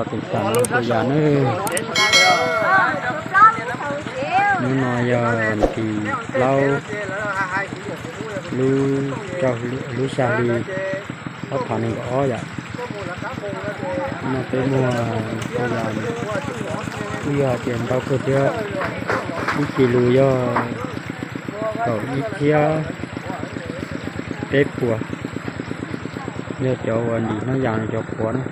Tus tas no tus yas nawb. Hnub no yog vas thib plaub, lub rau lub xya hli ob phav nees nkaum ob yom. No peb muag tus yas, kuj yog tias ntau kawg thiab, ib kis lus yog kaum ib txhiab peb puas, yog cov uas ntim hnab yas cov qhuav na.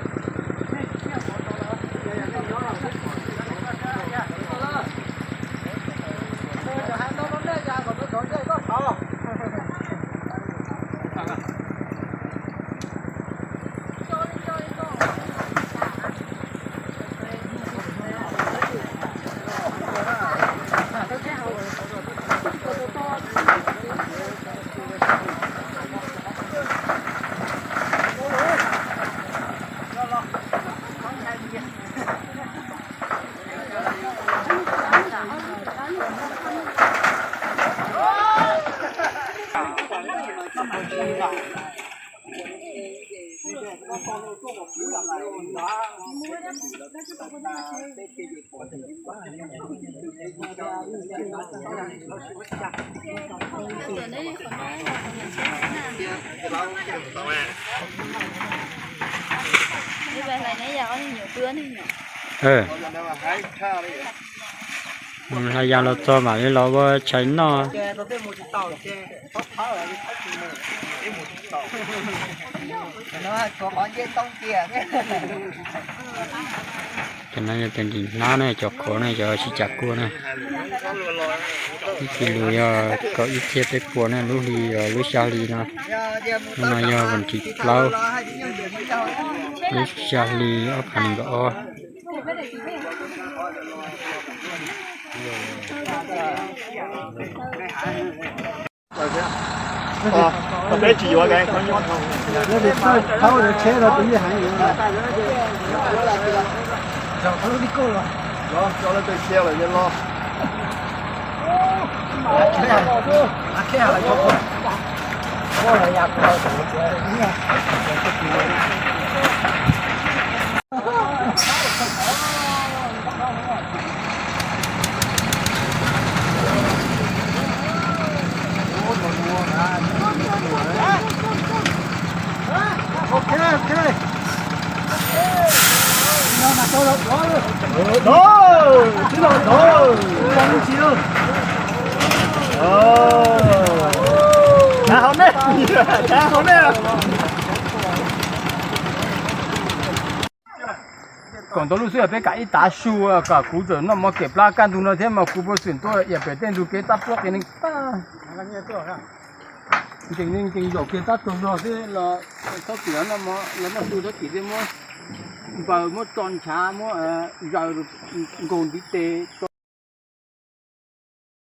Hla yas los txog mam li los ua tshais noj. Cov no yog tias ntim hnab na, cov qhuav na, cov sib cav kua na. Ib kis lus yog kaum ib txhiab peb puas na, lub hli, lub xya hli no. Hnub no yog vas thib plaub, lub xya hli ob phav nees nkaum ob. Peb tsis yuav, thaub tsheb no tus yeej heev. Los, coj lawv tej tsheb los yeej loj. Kaum ntau lub xwb peb kam ib tav su, kom kuv txawm noj mov kem plab kaj ntug no thiab mas kuv puas xwm tuaj ias pem tej ntug kev tab puab qias neeg tag. Nkees li nkees zaum kiag tab tsaug zog xwb los txhob tim los noj su txhob tim thiab muab npaws muab tso ntshav muab zaws nkaus ntiv tes.